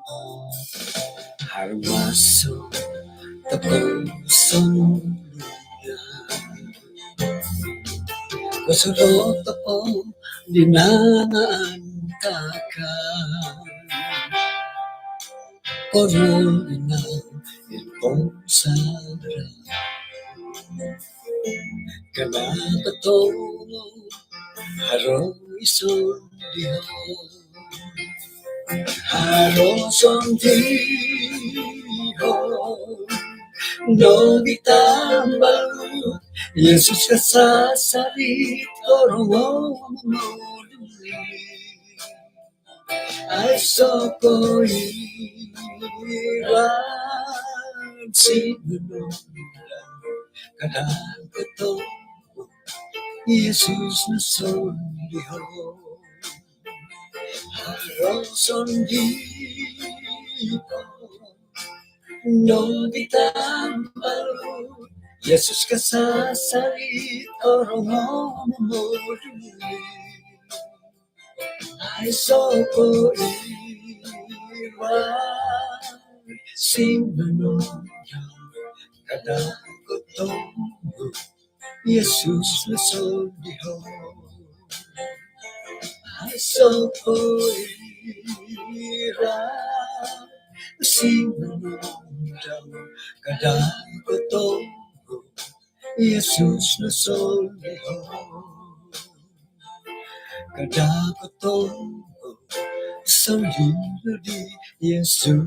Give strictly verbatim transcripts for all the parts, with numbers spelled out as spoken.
Haro maso tokou sonduya, kosorou tokou di naantakan, koruol ino id pounsaran. Kada kotohu haro id sondiho, haro sondiho nogi tambalut. Yesus kasasari korongou momoli. Aiso koiran sinonondang, kada kotohu Yesus no sondiho, haro sondiho nogi tambalut. Yesus kasasari korongou momoli. Aiso koiran sinonondang, kada kotohu Yesus no sondiho, aiso koiran sinonondang, kada kotohu Yesus no sondiho, kada kotohu sondiho di Yesus.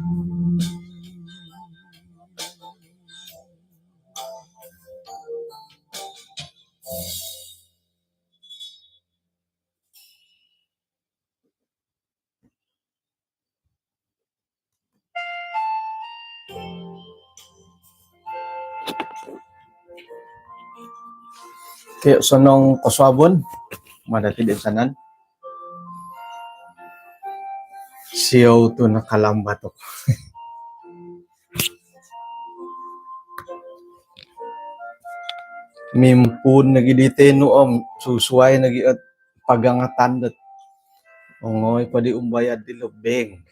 Okey, osonong kosuabon kumaa dati toinsanan. Siou tu nakalambat oku. Mimpuun nogi di tinu om susuai nogi ot pagangatan dot ongoi po di umbayad dilo bank.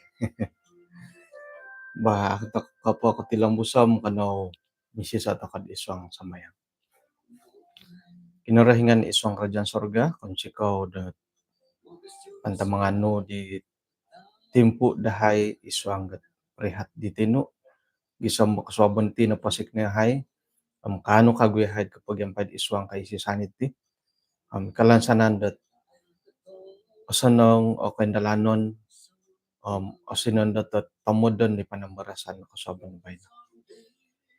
Bah, tok kopo kotilombus om kanou misisa tokou id suang sambayang. Kinorohingan id suang kerajaan sorga, kounsikou do pantamangan nu di timpu dahai id suang dot rihat di tinu, gisom kosuabon ti noposik no yahai om kaanu kagu yahai kopogiampai id suang kaisisan iti om kalansanan dot osonong o koindalanon om osinondot dot tomodon di panambarasan kosuabon baino.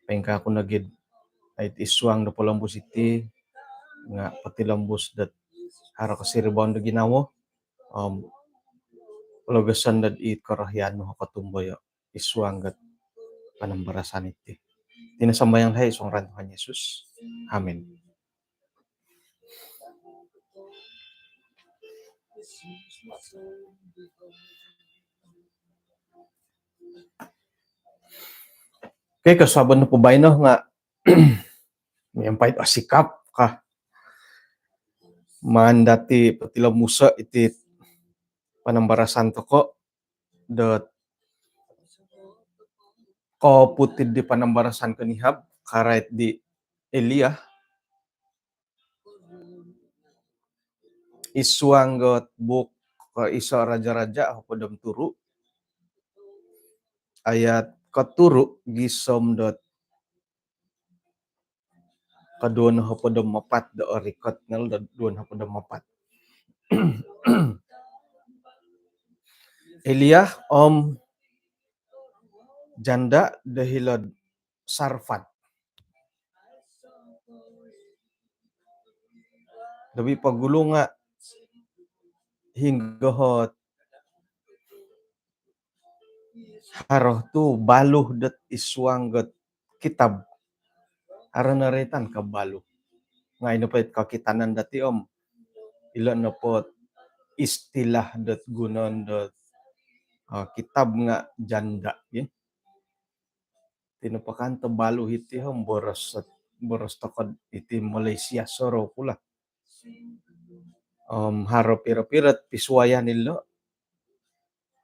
Poingkaa ku nogi id suang do polombus iti nga potilombus dot haro kosiribaan do ginawo om pologoson dot it korohian nu kotumboyo id suang dot panambarasan iti. Iti no sambayang dahai id suang ngaran Tuhan Yesus. Amin. Okey, kosuabon nopo baino nga miampai do sikap ka maan dati potilombuso iti panambarasan tokou dot koputid di panambarasan konihab karait di Elia id suang dot buuk Iso Raja-Raja hopod om turu ayat koturu gisom dot koduo nohopod om apat do orikot ngal do duo nohopod om apat. Elia om janda do hilo'd Sarfat. Lobi pogulu nga hinggo ot haro tu balu dot id suang dot kitab. Haro noroitan ka balu. Nga ino po it kokitanan dati om ilo nopo istilah dot gunoon dot, ah, kitab nga janda, ya. Iti nopo kan tu balu iti om boros, boros tokou iti Malaysia sorou pula. Om haro piro-piro pisuayan ilo.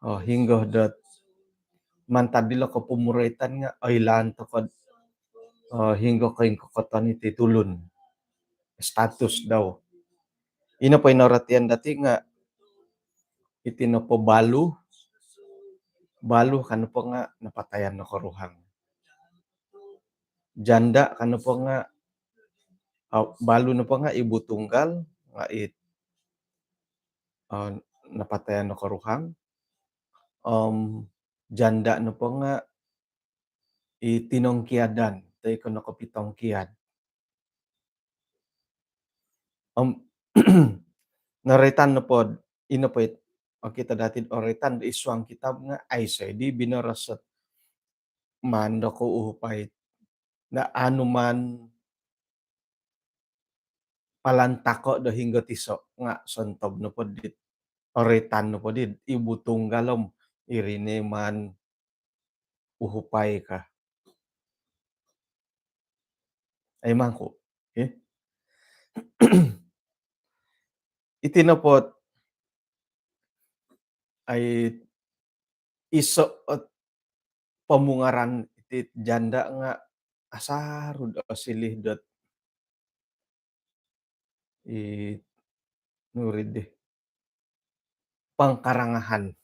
Oh, hinggo dot mantad dilo kopomoroitan nga oilaan tokou do, eh, hinggo koingkokoton iti tulun, status dau. Ino po i noratian dati nga iti nopo balu, balu ka nopo nga napatayan do koruhang. Janda ka nopo nga, ah, balu nopo nga ibu tunggal nga it, ah, napatayan do koruhang. Om janda nopo nga i tinongkiadan toi ko nokopitongkiad. Om noroitan nopo, ino po it okito dati do oroitan id suang kitab nga aiso di binoros ot maan dokou uhupai. Na anu maan palantako do hinggo tiso nga sontob nopo dit oroitan nopo dit ibu tunggal om iri no maan uhupai ka. Ai mangku. Eh? Iti nopo ot, ai iso ot pomungaran iti janda nga asaru do osiliu dot i nuri di pangkarangahan.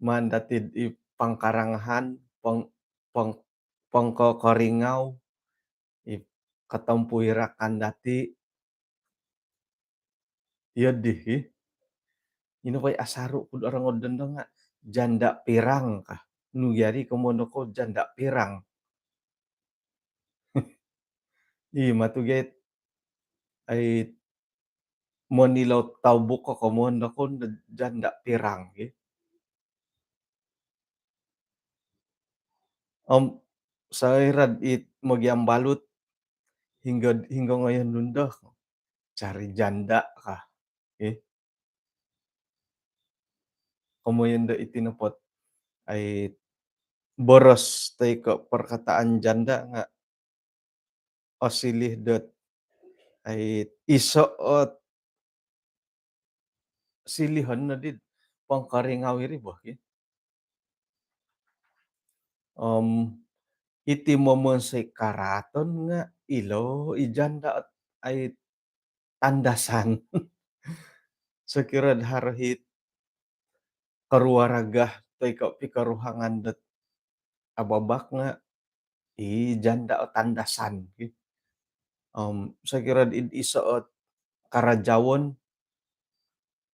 Maan dati i pangkarangahan, pang-, pang-, pangkokoringau, i kotompuirakan dati. Iyo di, eh. Ino po i asaru ku do orongou dondo nga janda pirang ka. Nu gia ri komoyon dokou janda pirang. Ih, matu gia it, ai, monilout tau buko komoyon dokou janda pirang, eh. Om soira dit mogiambalut, hinggo, hinggo ngoyon dondo, cari janda ka, eh. Komoyon do iti nopo ot, ai, boros toi ko perkataan janda nga osiliu dot, ai, iso ot silihon no dit pangkaringau iri bo, ki. Om iti momonsoi karaaton nga ilo i janda ot, ai, tandasan. Sokiro do haro it keluarga toi ko pikoruhangan dot ababak nga i janda o tandasan, ki. Om sokiro id iso ot karajaon,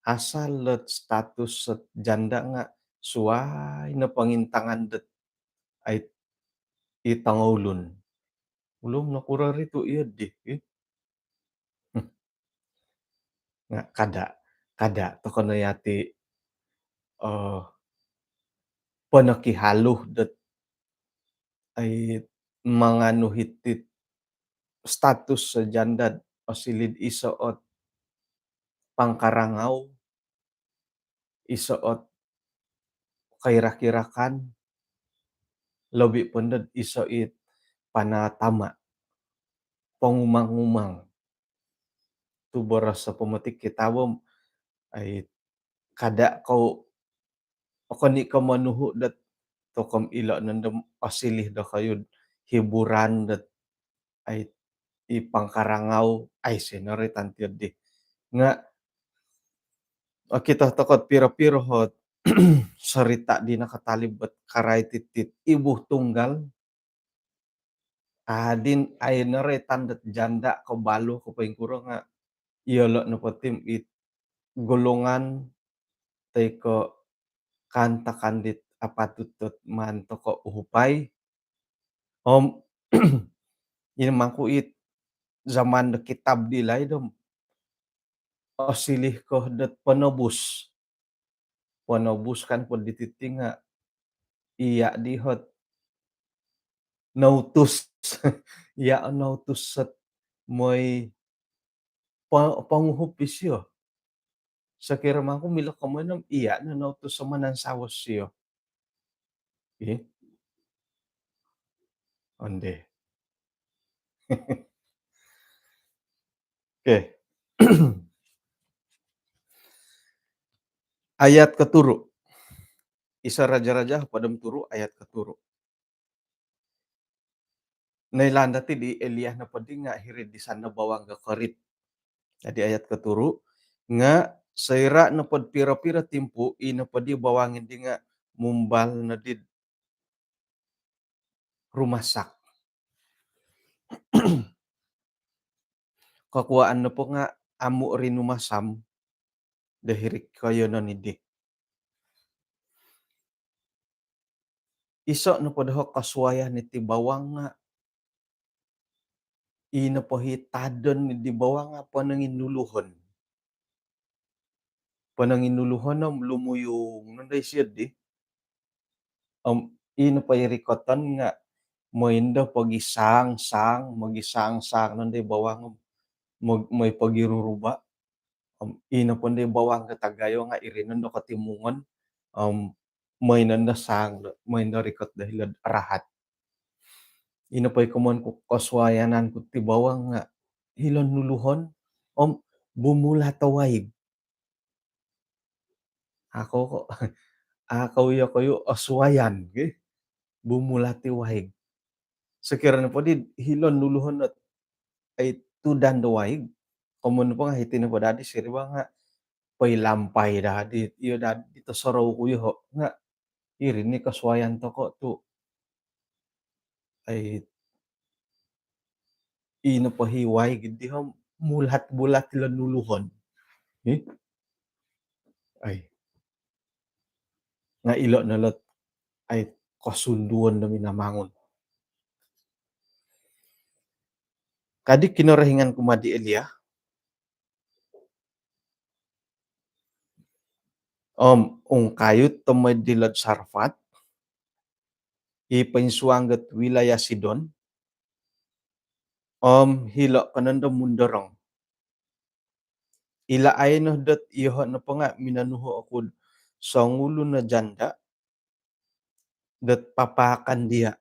asal dot status ot janda nga suai no pongintangan dot, ai, i tongoulun. Ulun nokuro ri tu iyo di, eh. Nga kada, kada tokou no yati, eh, ponokihalu dot, ai, manganu hiti status janda osiliu do iso ot pangkarangau, iso ot koirak-irakan, lobi po ndo do iso it panatama, pongumang-umang. Tu boros o pomotik kitab om, ai, kada kou, okon i ko monuhu dot tokou om ilo nondo osiliu dokoyu do hiburan dot, ai, i pangkarangau, aiso no ri tantu di. Nga okito tokou ot piro-piro ot sorita di nakatalib ot karai titi ibu tunggal. Adi, ai, noroitan dot janda ko balu ko poingkuro nga iyolo nopo ti om it golongan toi ko kaantakan dit apatut dot maan tokou uhupai. Om ino mangku it zaman do kitab di laid om osiliu ko dot penebus. Penebus kan po di titi nga iya di ot noutus. Iya o noutus ot mooi po-, ponguhup isio. Sokiro mangku milo komoyon om iya no noutus o manansawo sio. Ih. Onde. Okey. Ayat koturu. Iso Raja-Raja hopod om turu ayat koturu. Noilaan dati di Elia nopo di nga hiri'd disan no bawang do Kerit. Jadi ayat koturu, nga soira nopo'd piro-piro timpu, i nopo di bawang di nga mumbal no di rumasak. Kokuaan nopo nga amu rinumasam do hiri koiyonon di. Iso nopo doho kosuaian iti bawang nga, i nopo hi tadon di bawang nga pononginuluhon. Pononginuluhon om lumuyung nondo isio di. Om i nopo i rikoton nga moi ndo pogisang-sang, mogisang-sang nondo i bawang om, mo-, moi pogiruruba. Om i nopo ndo i bawang do tagayo nga iri nondo kotimungon. Om moi nondo sang do, moi nondo rikot do hilo'd rahat. I nopo i komoyon ku kosuayanan ku ti bawang nga hilo nuluhon om bumulat o waig. Au ko, au ko iyokoyu osuayan, ki. Bumulat i waig. Sokiro nopo di hilo nuluhon ot, ai, tudan do waig. Komoyon nopo nga hiti nopo dadi siriba nga poilampai dadi, iyo dadi tosorou ku yoho nga iri ni kosuayan toko tu. Ai, i nopo hi waig di om mulat-bulat ilo nuluhon. Hi? Ai. Nga ilo no lot, ai, kosunduon do Minamangun. Kadi Kinorohingan kumaa di Elia, om ungkayut tomod id hilo'd Sarfat, i poinsuang dot wilayah Sidon, om hilo ko nondo mundorong. Ilaai no dot iyoho nopo nga minonuhu oku'd songulun o janda dot papaakan dia.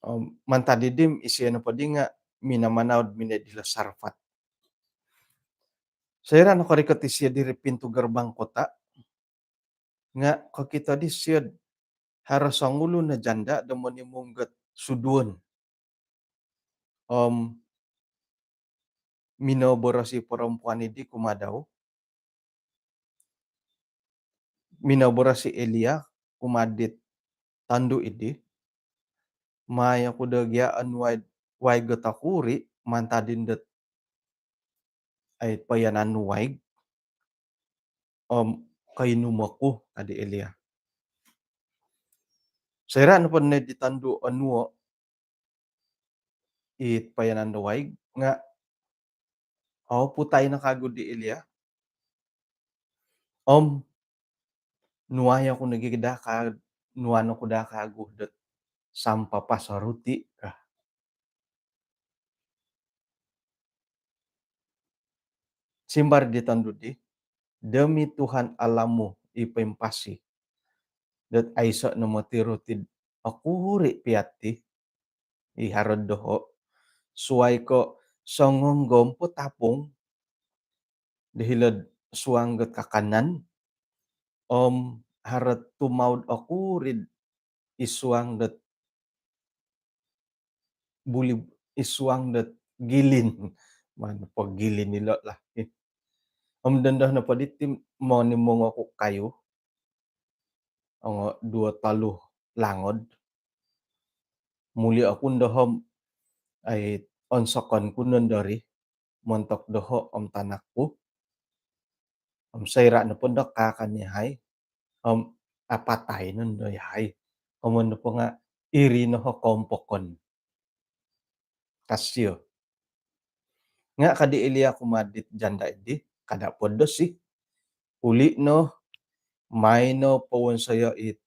Om mantad diri, isio nopo di nga minamanau'd minooi dilo Sarfat. Soira nokorikot isio diri pintu gerbang kota, nga kokito disio'd haro songulun o janda do monimung dot suduon. Om minoboros i perempuan di kumaa dau, minoboros i Elia kumaa dit tondu di, "Maai oku do gia onuai waig dot okuri mantad dot, ai, poiyanan nu waig, om koinum oku," kadi Elia. Soira nopo nonuai di tondu onuo it poiyanan do waig nga, au, putai no kagu di Elia. Om nuai oku nogi daa ka, nuan oku daa kagu dot sampapas o ruti ka. Simbar di tondu di, "Demi Tuhan Allahmu i poimpasi, dot aiso no moti ruti okuri piati i haro'd doho, suai ko songonggom po tapung do hilo'd suang dot kakanan, om haro tumaud okuri'd id suang dot buli, id suang dot gilin." Maan po gilin ilo lah. Om dondo nopo diti monimung oku kayu, ongo duo tolu langod. Muli oku no doho om, ai, onsokon ku no dori montok doho om tanak ku. Om soira nopo do kaakan yahai, om apatai no do yahai. Komoyon nopo nga iri no o koompokon, ka sio. Nga kadi Elia kumaa dit janda di, "Kada po dosi. Uli no, maai no powonsoyo it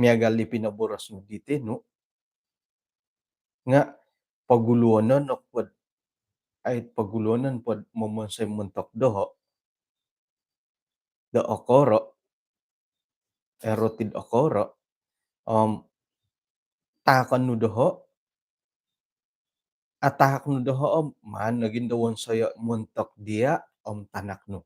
miagal di pinoboros nu di tinu. Nga poguluonon oku pod, ai, poguluonon pod momonsoi montok doho do okoro, eh, ruti do okoro, om taakon nu doho, ataak nu doho om maan nogi do wonsoyo montok dia om tanak nu."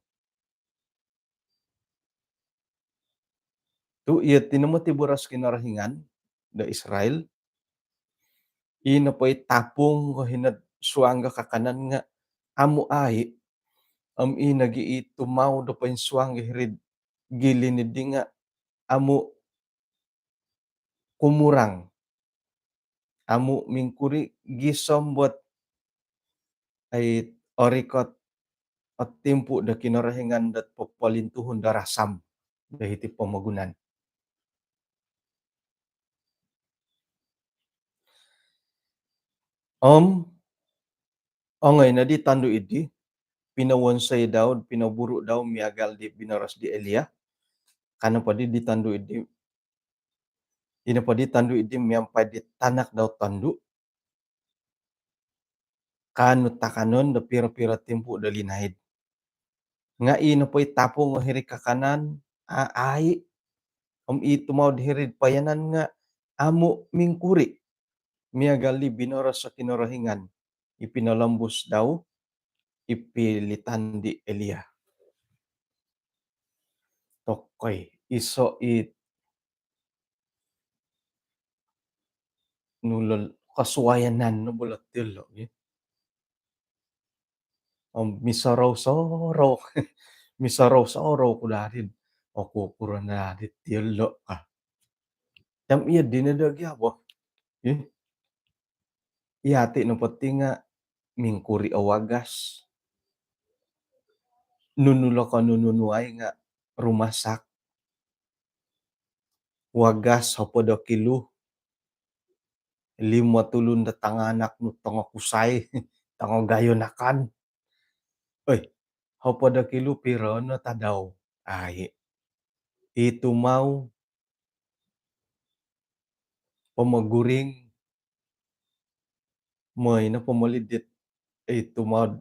Tu' iyo ti no moti boros Kinorohingan do Israel, i nopo i tapung ko hino'd suang do kakanan nga' amu' ai', om i nogi' i tumau do poinsuang do hiri'd gili niddi nga' amu' kumurang, amu' mingkuri' gisom dot ai orikot o timpu' do Kinorohingan dot popolintuhun do rasam do hiti pomogunan. Om ongoi noddi tondu' iddi, pinowonsoi dau, pinoburu' dau miagal di binoros di Elia. Ka nopoddi di tondu' iddi, i nopoddi tondu' iddi miampai di tanak dau tondu', kaanu takanon do piro-piro timpu' do linaid. Nga' i nopo i tapung o hiri kakanan, a- ai', om i tumau do hiri'd payanan nga' amu' mingkuri', miagal di binoros o Kinorohingan i pinolombus dau i pilitan di Elia. Tokoi, iso' i nulol kosuayanan no bo lo' ti lo' gi. Om misorou-sorou, misorou-sorou ku daa di, oku kuro no daa di ti lo' ka. Om iyo dino do gi abo. Ih. Iyati' nopo ti nga' mingkuri' o wagas. Nunu lo' ko nunu nuai nga' rumasak. Wagas hopod o kilu. Limo tulun do tanganak nu tongo kusai, tongo gayonakan. Oi, hopod o kilu piro no tadau? Ai. I tumau pomoguring, moi no pomolidit i tumau'd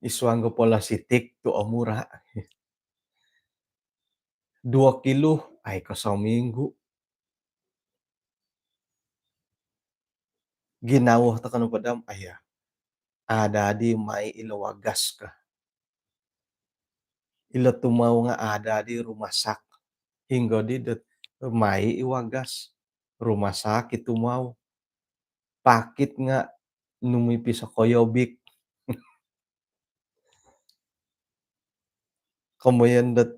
i suang do polositik tu' omura'. Duo kilu, ai ko sominggu. Ginawo toko nopo daa om, aya, a' daa di mai ilo wagas ka. Ilo tumau nga' a' daa di rumasak. Hinggo di dot mai i wagas, rumasak i tumau. Pakit nga' numipis o koyobik. Komoyon dot,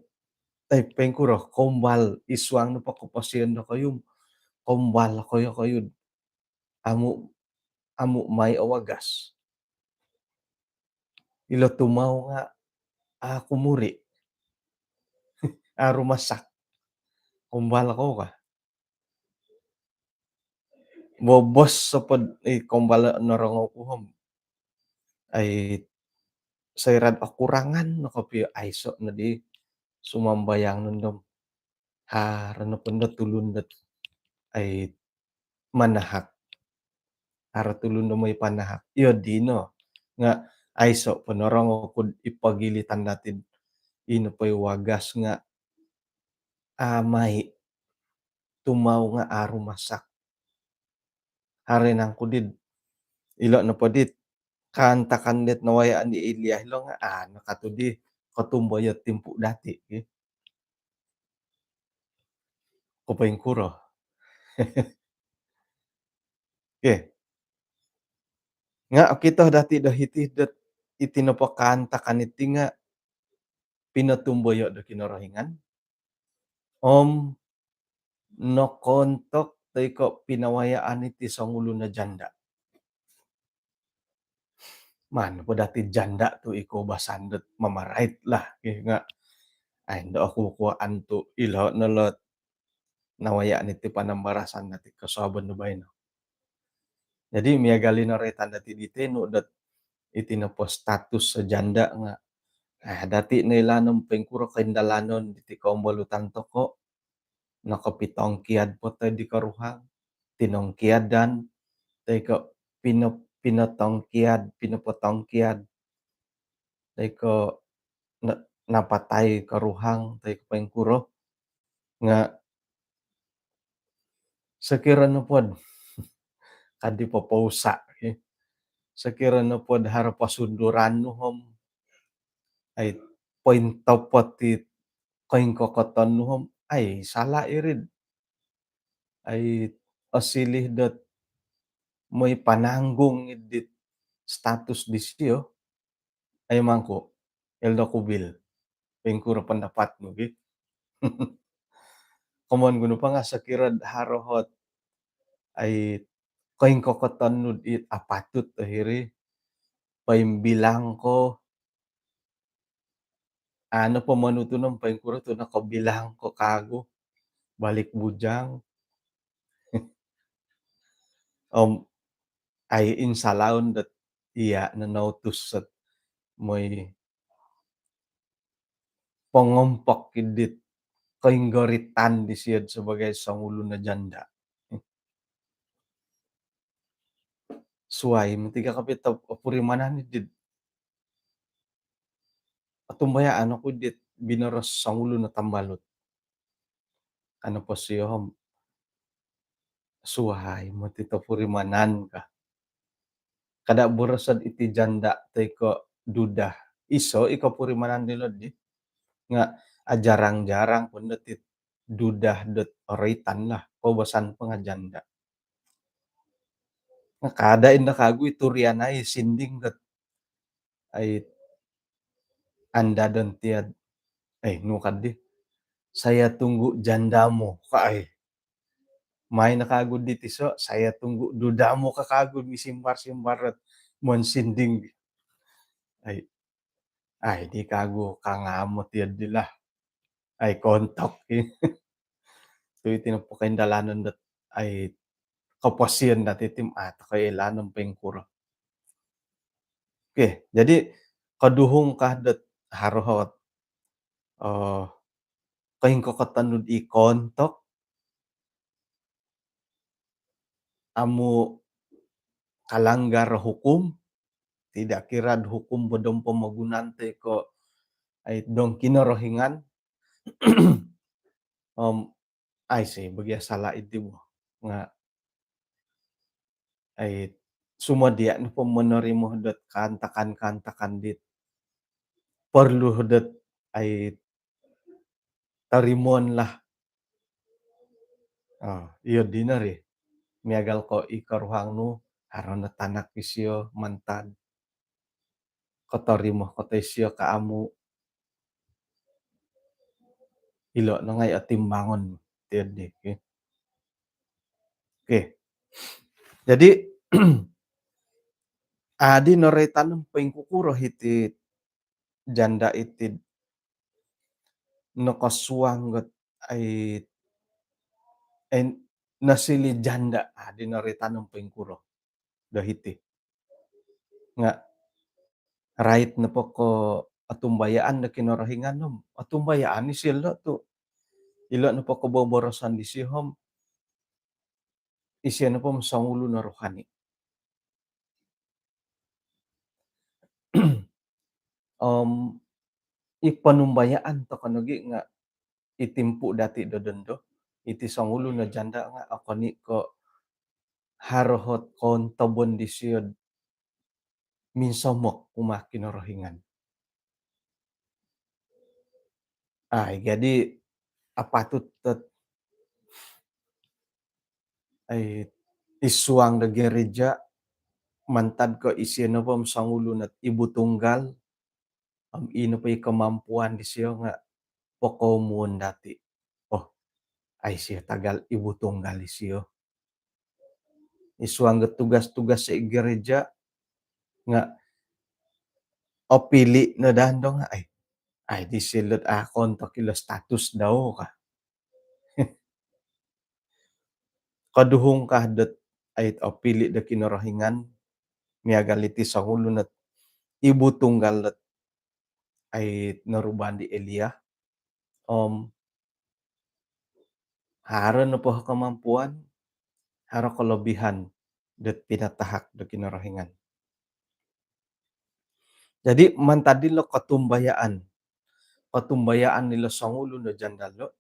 ai, poingkuro, kombal, i suang nopo koposion dokoyu om kombal koyo-koyu'd amu', amu' mai o wagas. Ilo tumau nga' a' kumuri'. A' rumasak. Kombal kou ka. Bobos sopod i kombal norongou ku om, ai, soira'd okurangan no kopio, aiso' noddi sumambayang nondo om. Haro nopo ndo tulun dot, ai, manahak. Haro tulun do moi panahak. Iyo dino. Nga' aiso' po norongou ku'd i pogilitan dati'd i nopo i wagas nga' a' mai. Tumau nga' a' rumasak. Haro nangku di'd ilo' nopo dit kaantakan dit nawayaan di Elia ilo' nga' a' no katu' di kotumboyo' timpu' dati' ki. Ko poingkuro. Okey. Nga' okito dati' do hiti dot iti nopo kaantakan iti nga' pinotumboyo' do Kinorohingan om nokoontok toi ko' pinawayaan iti songulun o janda. Maan po dati' janda tu' i koubasan dot mamarait lah, ki, nga' ai ndo oku kuwaan tu' ilo' no lot nawayaan iti panambarasan dati' kosuabon do baino. Jadi miagal i noroitan dati' di tenu dot iti nopo status o janda nga', ah, dati' noilaan om poingkuro koindalanon diti koumbolutan toko'. Nokopitongkiad po toi di koruhang, tinongkiadan, toi ko' pino-, pinotongkiad, pinopotongkiad, toi ko' na-, napatai koruhang, toi ko' poingkuro. Nga' sokiro nopod, kadi popousa', eh. Sokiro nopod haro posunduran nu om, ai, pointopot i koingkokoton nu om, ai sala' iri'd ai osiliu dot moi pananggung id dit status disio. Ai mangku, Elder Kubil, poingkuro pendapat nu gi? Komoyon ku nopo nga' sokiro'd haro ot ai koingkokoton nu'd it apatut o hiri, poimbilang ko, anu po monutun om poingkuro tu' nokobilang ko kaagu, balik bujang. Om ai insalaun dot iya' no noutus dot moi pongompok id dit koinggoritan disio'd sebagai songulun o janda. Suwai moti ka kopio topurimanan id dit otumbayaan oku dit binoros songulun o tambalut. Ka nopo sio om suwai moti topurimanan ka. Kada' boroso'd iti janda toi ko' duda. Iso i kopurimanan dilo di. Nga' ajarang-jarang po dot it duda dot oroitan lah. Koubasan po nga' janda. Nga' kada' indo kaagu i turian ai sinding dot ai andadon tiad. Eh, nu kaddi, "Saya tunggu jandamu," ka ai. Mai no kaagu di tiso, "Saya tunggu dudamu," ka kaagu misimbar-simbar dot monsinding. Ai, ai di kaagu kangamo tiad di lah. Ai kontok. Tu' iti nopo koindalanon dot ai koposion dati' ti, ah, toko' ilaan om poingkuro. Okey, jadi koduhung ka dot haro ot, eh, koingkokoton nu'd i kontok, amu' kalanggar hukum, tidak kira'd hukum bo dom pomogunan toi ko' ai dong Kinorohingan. Om ai si bagi sala' iti bo. Nga' ai sumodia' nopo monorimo dot kaantakan-kaantakan dit porlu dot ai torimoon lah. Ah, iyo dino ri. Miagal ko' i koruhang nu, haro no tanak isio mantad. Kotorimo ko toi isio ko amu'. Ilo' no ngai' otimbangon tiyo di, okey. Okey. Jadi, adi noroitan om poingkukuro hiti janda iti'd nokosuang got ai, ai nosiliu janda, adi noroitan om poingkuro do hiti. Nga' rait nopo ko' otumbayaan do Kinorohingan om otumbayaan isio lo' tu' ilo' nopo koboboroson disio om isio nopo om songulun o rohani. Om i ponumbayaan toko' nogi' nga' i timpu' dati' do dondo, iti songulun o janda nga' okon i' ko' haro ot koontobon disio'd minsomok kumaa Kinorohingan. Ai, jadi apatut dot ai isuang do gereja mantad ko' isio nopo om songulun ot ibu tunggal, om ino po i kemampuan disio nga' pokomuon dati'. Oh, ai isio tagal ibu tunggal isio. Isuang got tugas-tugas i gereja nga' opili' no daa ndo nga' ai, ai disio lot a' koontok ilo status dau ka. Koduhung ka dot ai opili' do Kinorohingan miagal iti songulun ot ibu tunggal dot ai noruban di Elia. Om haro nopo kemampuan, haro kelebihan dot pinatahak do Kinorohingan. Jadi mantad dilo kotumbayaan, kotumbayaan dilo songulun do janda lo,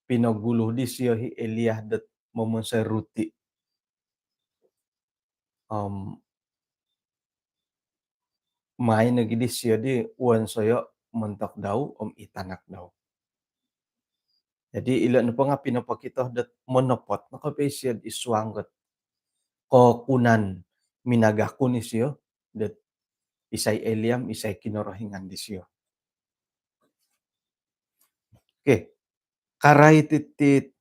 pinogulu disio i Elia dot momonsoi ruti. Om mai nogi disio di wonsoyo' montok dau om i tanak dau. Jadi ilo nopo nga pinopokito dot monopot no kopio isio id suang dot kokunan minagakun isio dot isai Eliam, isai Kinorohingan disio. Okey. Karai titi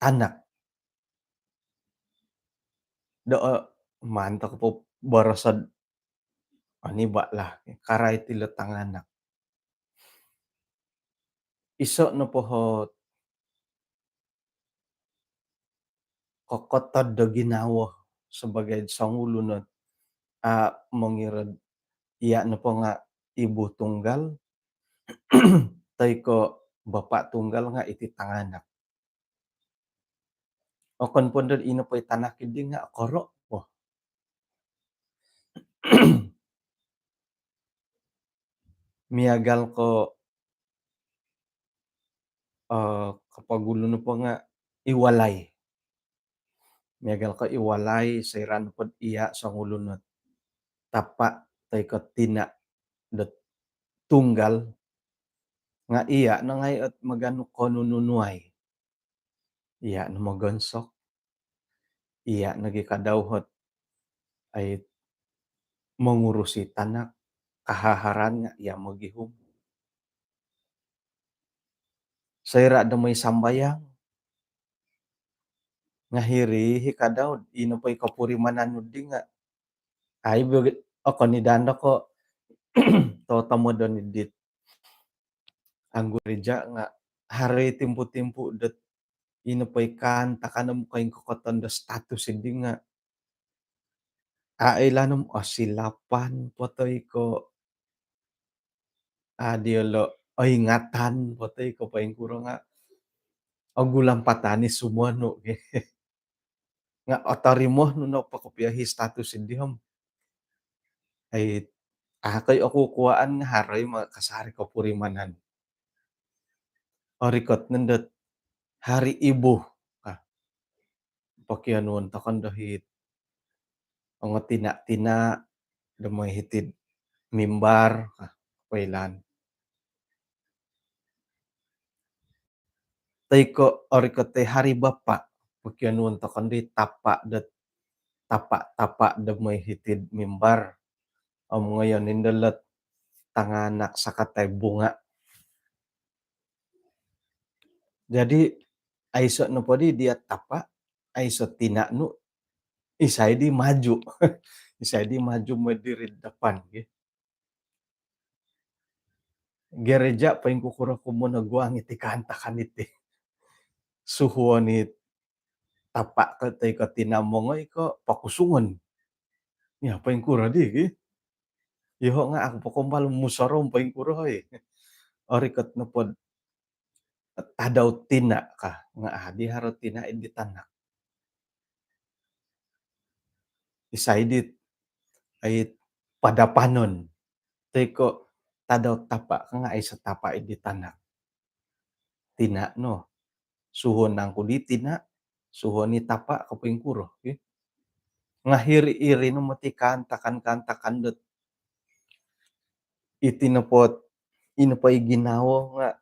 tanak do, eh, mantok po boroso do, oni ba lah, karai tilo tanganak. Iso nopo ot kokotod do ginawo sebagai songulun ot, ah, mongirad iya nopo nga ibu tunggal toi ko bapa tunggal nga iti tanganak. Okon po do ino po i tanak idi nga koro po. Miagal ko, eh, kopogulu nopo nga i walai. Miagal ko i walai, soira nopo do iya songulun ot tapa toi ko tina do tunggal nga iya no ngai ot maganu konununuai. Iya no mogonsok. Iya nogi kadau ot ai mongurusi tanak, kahaharan nga iya mogihum. Soira do moi sambayang nga hiri hi kadau, ino po i kopurimanan nu di nga ai bagi okon i dando ko totomodon i dit anggur ija nga haro i timpu-timpu dot ino po i kaantakan om koingkokoton do status idi nga a ilaan om osilapan po toi ko a diolo oingatan po toi ko poingkuro nga ogulam patani sumonu. Nga otorimo nu nopo kopio i status idi om ai a koi oku kuaan nga haro i ma kasari kopurimanan. Orikot no dot hari ibu. Ah, pokionuon tokou do hiti ongo tina-tina do moi hiti id mimbar, ah, poilaan. Toi ko orikot ot hari bapa, pokionuon tokou di tapa do, tapa-tapa do moi hiti id mimbar. Om ngoyon indo lo tanganak sakatai bunga. Jadi aiso nopo di dia tapa, aiso tina nu, isai di maju. Isai di maju moi diri depan, gitu. Gereja poingkukuro ku monoguang iti kaantakan iti. Suhuon i tapa ko toi ko tina mongoi ko pakusungon. Ya, poingkuro di, ki. Yoho nga aku pokombal musorou poingkuro, oi. Orikot nopo do tadau tina ka, nga adi haro tina id di tanak. Isai di ai padapanon. Toi ko tadau tapa ka nga aiso tapa id di tanak. Tina no. Suhuon nangku di tina, suhuon i tapa ko poingkuro, ki. Nga hiri-iri no moti kaantakan-kaantakan dot iti nopo, ino po i ginawo nga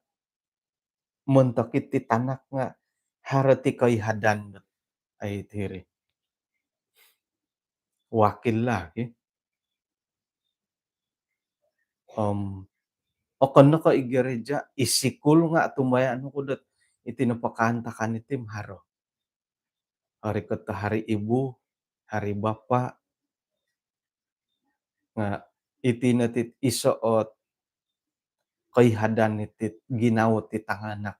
montok iti tanak nga haro ti koihadan dot ai tiri. Wakil lah, ki. Om okon no ko i gereja, i sikul nga tumbayaan oku dot iti nopo kaantakan iti om haro. Orikot ot hari ibu, hari bapa, nga iti no ti iso ot koihadan iti ginawo ti tanganak.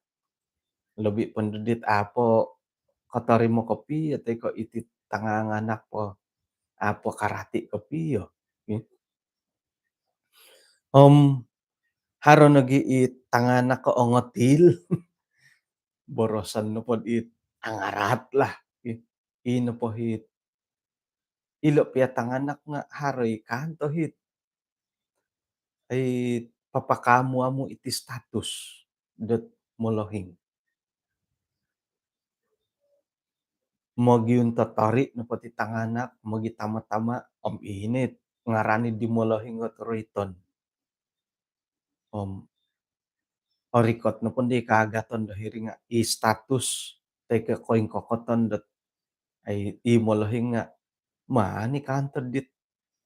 Lobi po ndo dit a po kotorimo kopio toi ko iti tanganak po a po karati kopio. Om haro nogi i tanganak ko ongotil. Boroson nopo dit angaraat lah. Ino po hiti. Ilo pia tanganak nga haro i kanto hiti. Ai papakaamu-amu iti status dot molohing. Mogiuntotori nopo ti tanganak, mogitama-tama, om ino ngaran di molohing ot roiton. Om orikot nopo di kaagaton do hiri nga i status toi ko koingkokoton dot ai i molohing nga mani kantor dit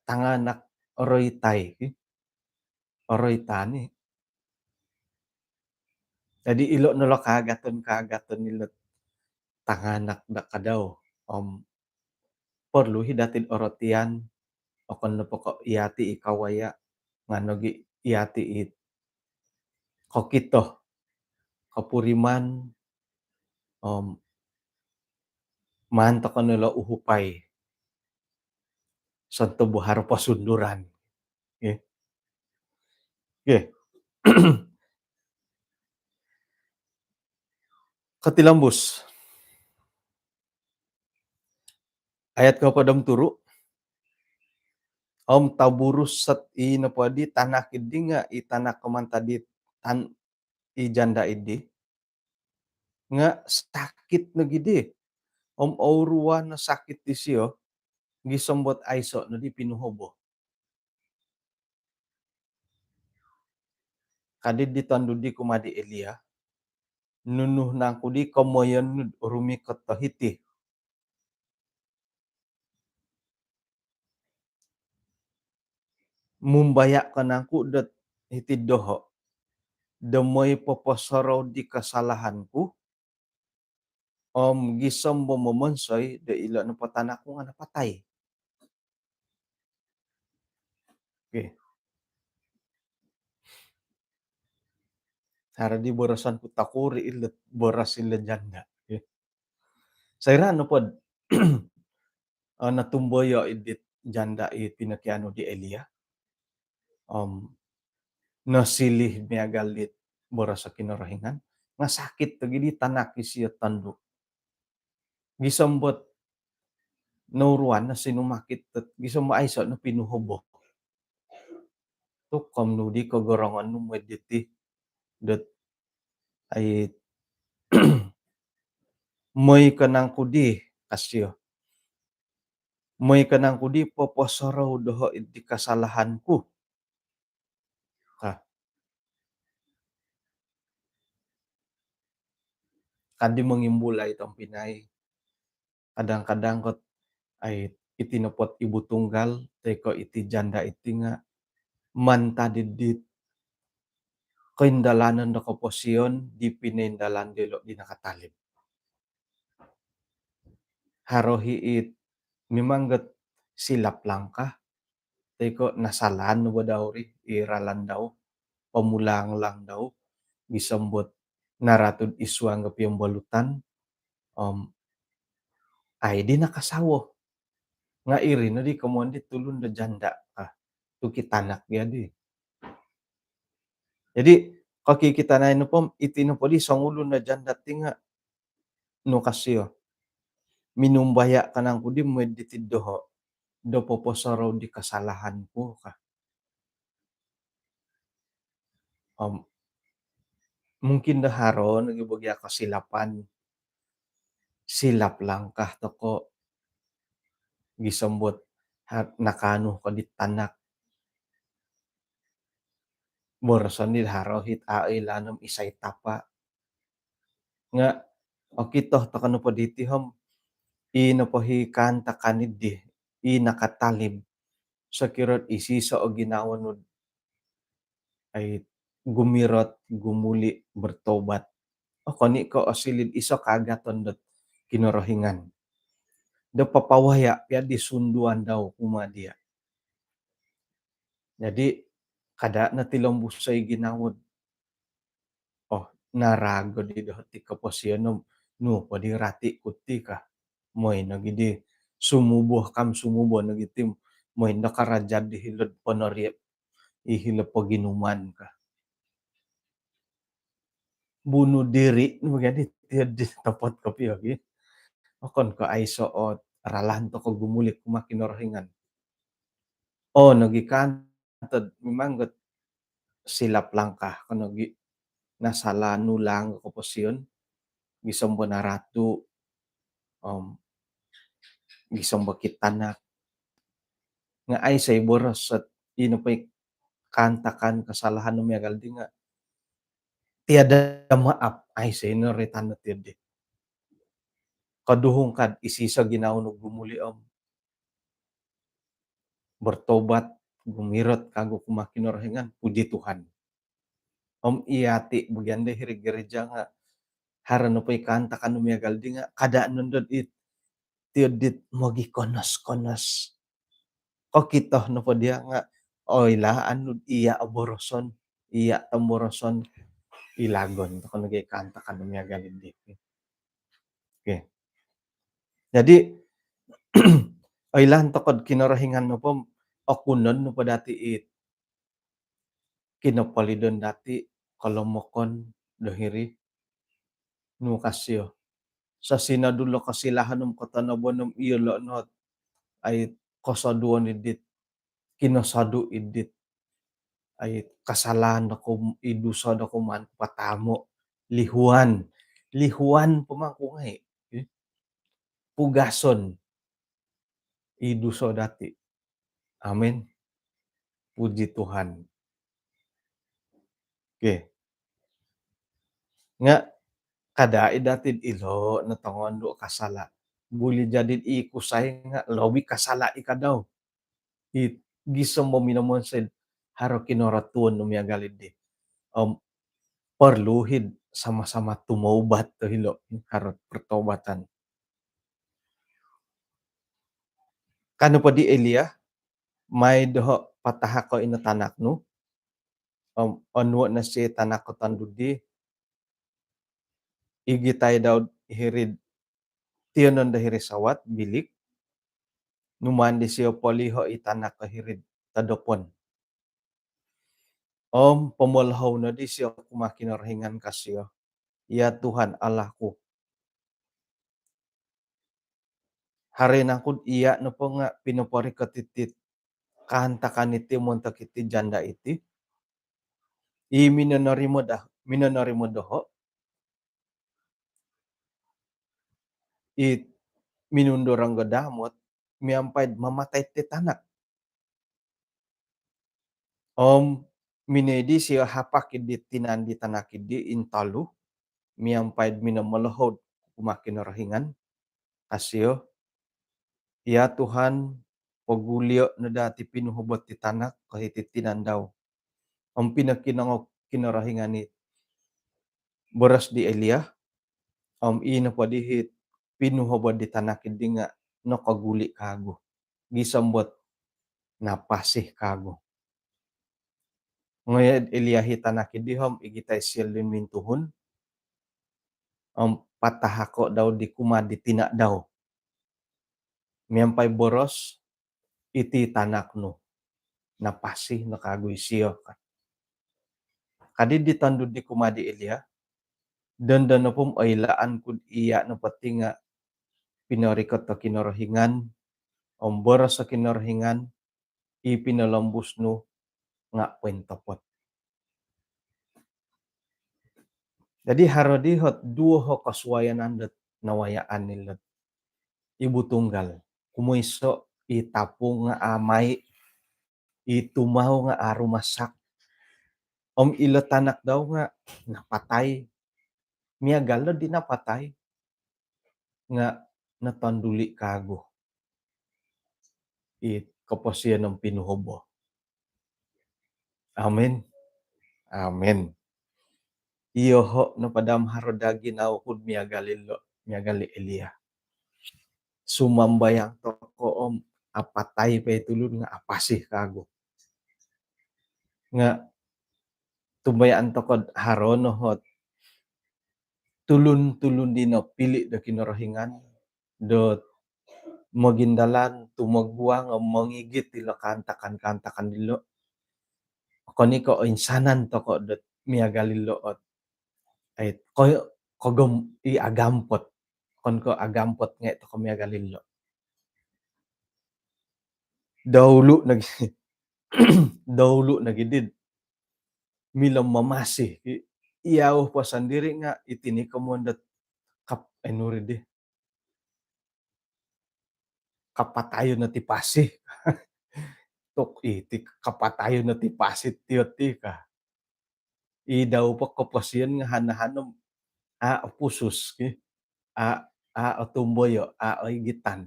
tanganak oroitai ki. Oroitan i. Jadi ilo no lo kaagaton-kaagaton ilo tanganak da kadau. Om perlu hi dati orotian, okon nopo ko iyati i kawaya, nga nogi iyati i kokito, kopuriman, om maan tokou no lo uhupai. Sontob haro posunduran. Okey. Okey. Kotilombus. Ayat kohopod om turu. Om taburus sot i nopo di tanak idi nga i tanak ko mantad di tan-, i janda idi. Nga sakit nogi di. Om ouruan no sakit disio, gisom dot aiso no di pinuhobo. Ka di di tondu di kumaa di Elia, nunu nangku di komoyon nu rumikot do hiti? Mumbaya ko nangku dot hiti doho, do moi poposorou di kasalahan ku, om gisom do momonsoi do ilo nopo tanak ku nga napatai. Okey. Haro di boroson ku tokuri ilo boros ilo janda. Okey. Soira nopo do natumboyo i dit janda i pinokianu di Elia, om nosiliu miagal dit boros Kinorohingan, nga sakit nogi di tanak isio tondu. Gisom dot nouruan no sinumakit dot gisom dot aiso no pinuhobo. Tu om nu di kogorongon nu moi diti dot ai moi ko nangku di, ka sio. Moi ko nangku di poposorou doho di kasalahan ku? Ka. Ka di mongimbulai tompinai. Kadang-kadang ko ai iti nopo dot ibu tunggal toi ko iti janda iti nga mantad di dit koindalanon do koposion di pinoindalan diolo di nakatalib. Haro hi it memang got silap langkah, toi ko nasalaan no bo dau ri i ralan dau, pomulaang-laang dau, gisom dot naratu id suang do piombolutan, om ai di nakasawo. Nga iri no di komoyon di tulun do janda ka, tu kitanak gia di. Jadi, kokitanan nopo om, iti nopo di songulun do janda ti nga nu ka sio, minumbaya ko nangku di moi diti doho do poposorou di kasalahan ku ka. Om mungkin do haro nogi bo gia kosilapan, silap langkah toko gisom dot ha-, nakaanu ko di tanak. Boroson di haro hit ai lanom isai tapa. Nga okito toko nopo diti om, i nopo hi kaantakan di, i nakatalib, sokiro dot iso-iso o ginawo nu dot ai gumirot, gumuli, bertobat, okon i ko osiliu do iso kaagaton dot Kinorohingan do papawaya pia di sunduan dau kumaa dia. Jadi, kada no tilombus i ginawo dot, oh, narago di doho ti koposion om, nu po di rati ku ti ka. Moi nogi di sumubo, kam sumubo nogi ti, moi no karaja di hilo'd ponoriap, i hilo poginuman ka. Bunuh diri nu gia di, ti di topot kopio gia. Okon ko aiso o ralan toko gumuli kumaa Kinorohingan. Oo nogi kan, tad memang got silap langkah ko nogi, nasalaan ulang koposion, gisom dot naratu, om gisom dot kitanak. Nga aiso i boros dot i nopo i kaantakan kasalahan nu miagal di nga tiada maaf, aiso i noroitan dot iyo di. Koduhung kad isiso ginawo nu gumuli om bertobat, gumirot kagu kumaa Kinorohingan, puji Tuhan. Om iyati bagian do hiri gereja nga haro nopo i kaantakan nu miagal di nga kada nondo it tiyo dit mogikonos-konos. Kokito nopo diya nga oilaan nu iya o boroson, iya tomboroson, ilagon tokou nogi kaantakan nu miagal di. Okey. Jadi oilaan tokou do Kinorohingan nopo okunon nopo dati it kinopolidon dati, kolomokon do hiri nu kasio. Sasina dulo kosilahan om kotonobon om iyolo not ai kosoduon idit, kinosodu idit ai kasalaan dokou, i duso dokou maan patamo, lihuan, lihuan po mangku ngai, eh, pugason i duso dati. Amin. Puji Tuhan. Okey. Nga kada i dati ilo no tongondu kasala. Buli jadi i kusai nga lobi kasala i kadau. I gisom bo minomonsoi'd haro kinorotuon nu miagal di. Om perlu hid sama-sama tumaubat tu hilo, haro pertobatan. Kanu po di Elia, "Mai doho patahako ino tanak nu." Om onuo no sio tanak ko tondu di, igitai dau hirid tiyonon do hiri sawat bilik, numaan disio poliho i tanak ko hirid todopon. Om pomolohou no disio kumaa Kinorohingan kasio, "Ya Tuhan Allahku, haro nangku'd iya nopo nga pinoporikot iti kaantakan iti montok iti janda iti, i minonorimo dah, minonorimo doho, i minundorong do damot, miampai'd mamatai ti tanak?" Om minoi disio hapak di tinan di tanak di intolu, miampai'd minomolohoud kumaa Kinorohingan kasio, "Ya Tuhan, pogulio no daa ti pinuhobo ti tanak ko hiti tinan dau." Om pinokinongou Kinorohingan i boros di Elia, om i nopo di hit pinuhobo di tanak di nga nokoguli kagu, gisom bot napasi kagu. Ngoyo Elia i tanak di om igitai sio di mintuhun, om patahako dau di kumaa di tina dau, miampai boros, "Iti tanak nu, napasi no kagu isio," ka. Kadi di tondu di kumaa di Elia, "Dondo nopo om oilaan ku'd iya nopo ti nga pinorikot do Kinorohingan, om boros do Kinorohingan, i pinolombus nu nga pointopot." Jadi haro di hot duo ho kosuayanan dot nawayaan ni lot ibu tunggal. Kumoiso i tapung nga amai, i tumau nga aru masak. Om ilo tanak dau nga napatai. Miagal lo di napatai nga notonduli kagu i koposion om pinuhobo. Amin. Amin. Iyoho nopo daa om haro daa ginawo ku'd miagal ilo, miagal i Elia. Sumambayang tokou om apatai po i tulun nga apasi kagu. Nga tumbayaan tokou do haro no hot tulun-tulun di nopili do Kinorohingan dot mogindalan, tumoguang om mongigit ilo kaantakan-kaantakan dilo. Okon i ko oinsanan tokou dot miagal ilo ot, ai, ko, kogom i agampot. Okon ko agampot ngai tokou miagal ilo. Daulu nogi, daulu nogi dit milo mamasi, i, iyau po sondiri nga iti ni komoyon dot kap-, anu ri di, kapatayon no ti pasi. Tok iti kapatayon no ti pasi tiyo ti ka. I dau po koposion nga hana-hana, a' opusus ki, a', a' otumboyo, a' oigitan.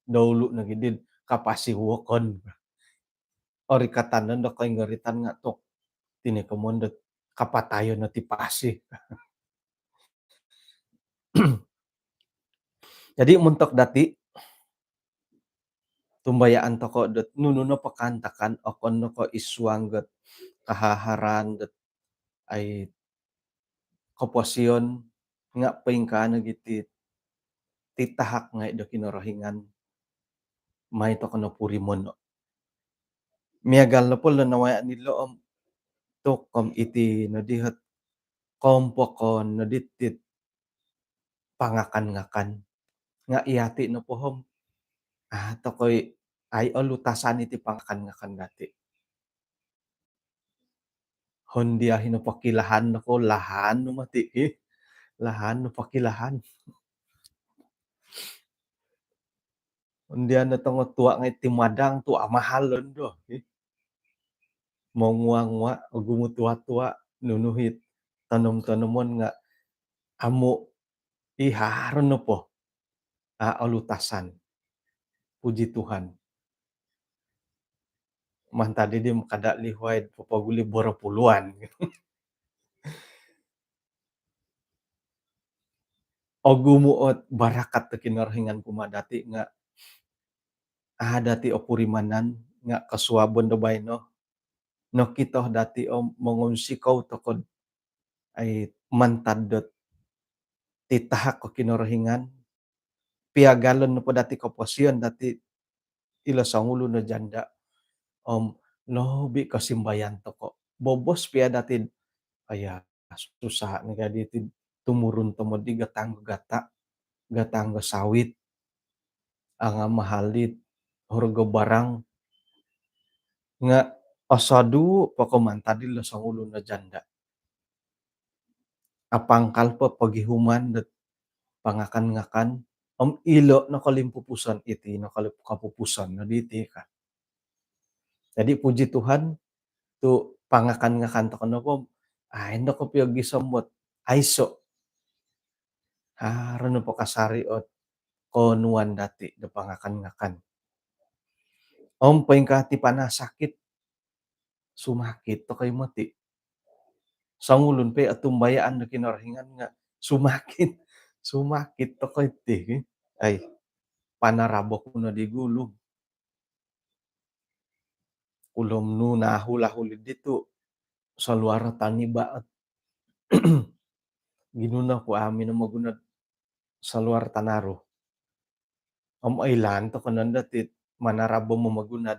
Doulu' nogi di kapasiwokon. Orikatan nondo koingoritan nga tok, tini komon do kapatayon no ti pasi. Jadi montok dati, tumbayaan toko dot nunu nopo kaantakan, okon no ko id suang dot kahaharan dot ai koposion, nga poingkaa nogi ti titahak ngai do Kinorohingan, mai toko no purimono. Miagal nopo lo nawayaan ilo om, tok om iti nodi ot kompokon nodi ti pangakan-ngakan. Nga iyati nopo om, a' toko i ai olutasan iti pangakan-ngakan dati. Hondia hino pokilahan no ko lahan no mati ki. Lahan no pokilahan. Hondia no tongo tua ngai ti madang tu amahal londo ki. Mongua-ngua, ogumu tua-tua, nunu it tanom-tanomon nga amu i haro nopo a' olutasan. Puji Tuhan. Mantad di di kada lihuai popoguli boro puluan. Ogumu ot barakat do Kinorohingan kumaa dati nga a' dati opurimanan nga kosuabon do baino nokito dati om mongunsikou toko ai mantad dot titahak ko Kinorohingan. Piagalon nopo dati koposion dati ilo songulun o janda om lobi kosimbayan toko. Bobos pia dati, aya, susah ni kadi ti tumurun tomod di gatang gata, gatang sawit, anga mahal di harga barang. Nga osodu poko mantad ilo songulun o janda. Apangkal po pogihuman dot pangakan-ngakan om ilo no kolimpupuson, iti no koli- kopupuson no diti ka. Jadi puji Tuhan tu pangakan-ngakan toko nopo ai ndo kopio gisom bot aiso. Haro nopo kasari ot konuan dati do pangakan-ngakan. Om poingkaa ti panasakit, sumakit toko i moti. Songulun po otumbayaan do Kinorohingan nga sumakit, sumakit toko iti ki. Ai, panarabo ku no di gulu. Ulom nu nahul-ahul di tu saluar taniba. Ginuno ku amu no momoguno saluar tanaru. Om oilaan toko nondo ti manarabo momoguno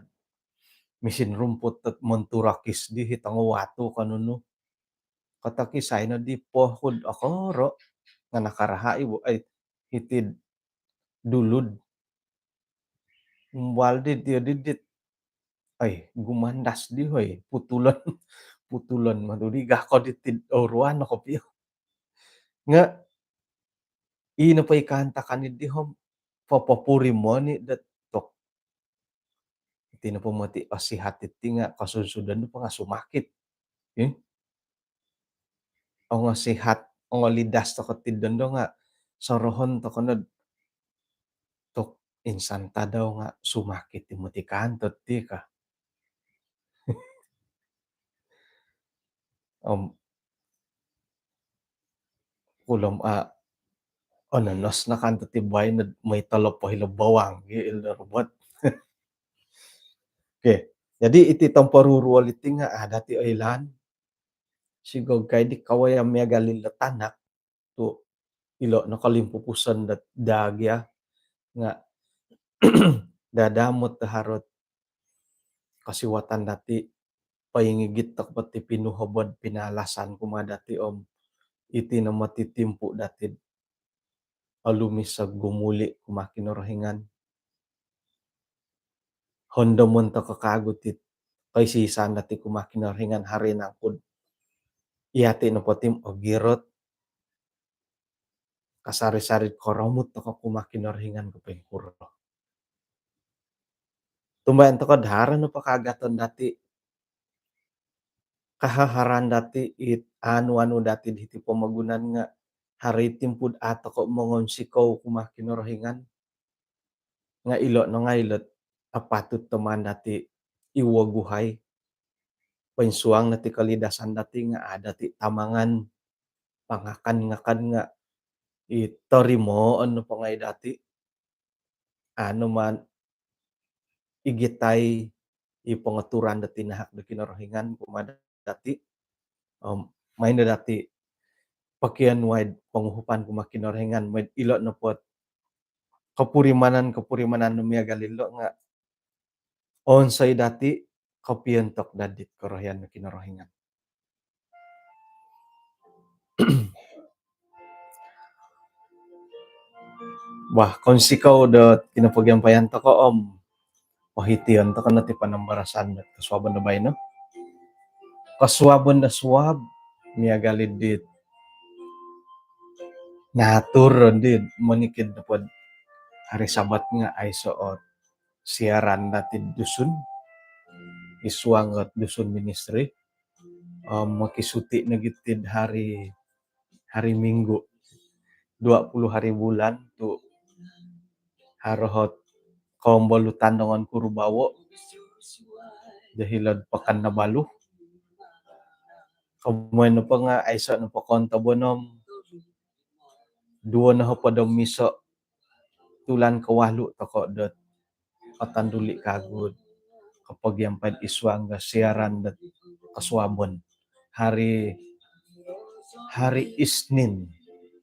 misin rumput dot monturakis di hitongo watu ko nunu. Kotokisai no di poh kud okoro nga nakaraha ibu ai hiti'd dulud. Umbal di dio didit. Ai, gumandas di hoi, putulon, putulon matu di gako diti oruan no kopio. Nga ino po i kaantakan di hom, popopuri moni dot tok. Iti nopo moti osihat iti nga kosunsudon nopo nga sumakit. Eh? Ongo sihat, ongo lidas toko ti dondo nga sorohon toko nod tok insan tadau nga sumakit ti moti kanto ti ka. Om kulom a ononos no kanto ti baino moi tolop po hilo bawang gi ilo robot. Okey. Jadi iti tomporuruol iti nga ada ti oilaan. Sigog kai di kawaya miagal ilo tanak tu ilo no kolimpupuson dot dagia nga dadamot do harot kosiwatan dati poingigit toko po ti pinuhobod pinaalasan kumaa dati om iti no moti timpu dati olumis o gumuli kumaa Kinorohingan. Hondomon toko kagu ti koisi-isaan dati kumaa Kinorohingan hari nangkud. Iyati nopo ti om ogirot kasari-sari koromut toko kumaa Kinorohingan ko poingkuro. Tumbayaan toko do haro nopo kaagaton dati kahaharan dati it anu-anu dati di hiti pomogunan nga haro i timpu dot a' toko mongonsikou kumaa Kinorohingan. Nga ilo no ngai ilo dot apatut do maan dati iwoguhai. Poinsuang no ti kolidasan dati nga a' dati tamangan pangakan-ngakan nga i torimoon nopo ngai dati. Anu maan igitai i pongoturan do tinahak do Kinorohingan kumaa dati. Om maan no dati pokionuai ponguhupan kumaa Kinorohingan, maan ilo nopo ot kopurimanan-kopurimanan do miagal ilo nga onsoi dati kopiontok daa dit korohian do Kinorohingan. Bah, kounsikou dot kinopogiampayan toko om pohition toko no ti panambarasan dot kosuabon do baino. Kosuabon do suab miagal i dit naatur di monikid nopo do hari Sabat nga aiso ot siaran dati Dusun, id suang ot Dusun Ministry. Om mokisuti nogi ti hari, hari Minggu, dua puluh hari bulan tu haro ot kombolutan dongon kurubawo do hilo'd Pekan Nabalu. Komoyon nopo nga aiso nopo kontobon om duo nohopod om iso tulan kowalu toko dot otanduli kagu kopogiampai id suang do siaran dot kosuabon hari, hari Isnin.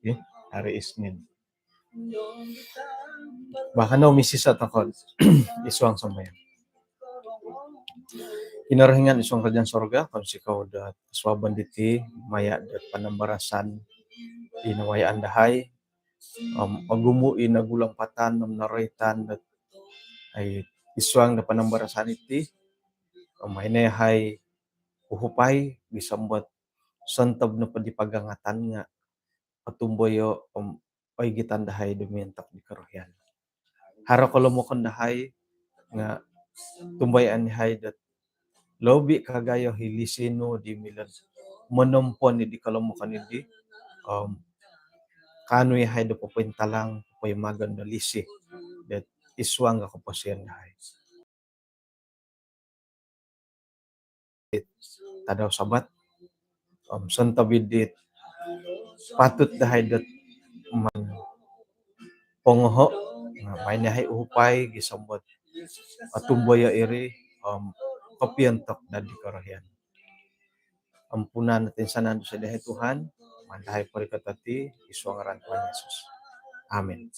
Okey, hari Isnin. Bah, kanou misiso toko id suang sambayang. Kinorohingan id suang kerajaan sorga, kounsikou dot kosuabon diti maya dot panambarasan i nawayaan dahai. Om ogumu i nogi lompatan om noroitan dot ai id suang do panambarasan iti. Om maan no yahai uhupai gisom dot sontob nopo di pagangatan nga otumboyo om oigitan dahai do miontok di korohian. Haro kolomokon dahai nga tumbayaan yahai dot lobi kagayo i lisi nu di milo monompo ni di kolomokon di om kaanu yahai do popointalang, popoimagon do lisi dot id suang do koposion dahai tadau Sabat. Om sontob i dit patut dahai dot maan pongoho, nga maan yahai uhupai gisom dot otumboyo iri om kopiontok daa di korohian. Ampunan toinsanan dosa dahai Tuhan, maan dahai porikoto ti id suang ngaran Tuhan Yesus. Amin.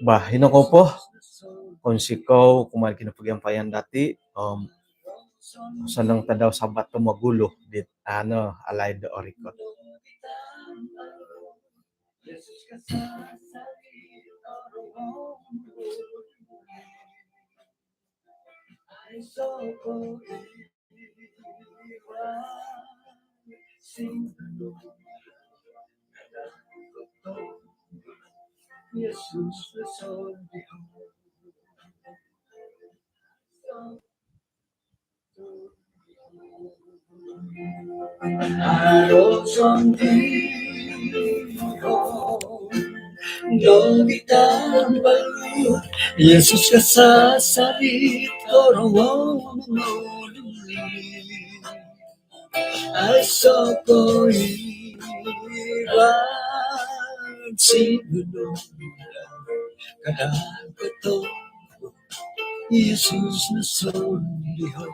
Bah, ino kou po, kounsikou kumaa kinopogiampayan dati om osonong tadau Sabat tomogulu dit ano alaid do orikot. Haro sondii do di tambalut, Yesus kasasarit korongou mongoduli. Aiso koiran sinunudau, kada kotobu Yesus no sondiho.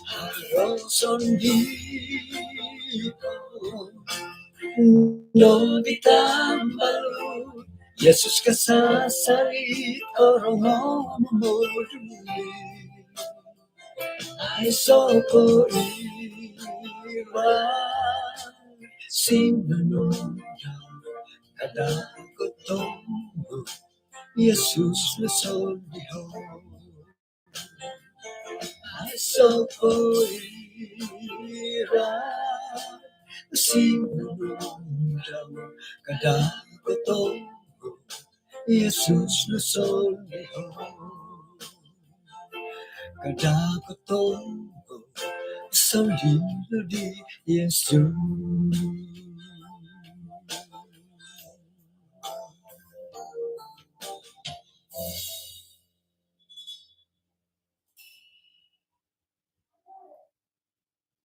Haro sondii do di tambalut, Yesus kasasarit korongou mongoduli. Aiso koiran sinunudau, kada kotobu Yesus no sondiho. Aiso koiran sinunudau, kada kotobu Yesus no sondiho. Ada ko to, solilo di Yesus.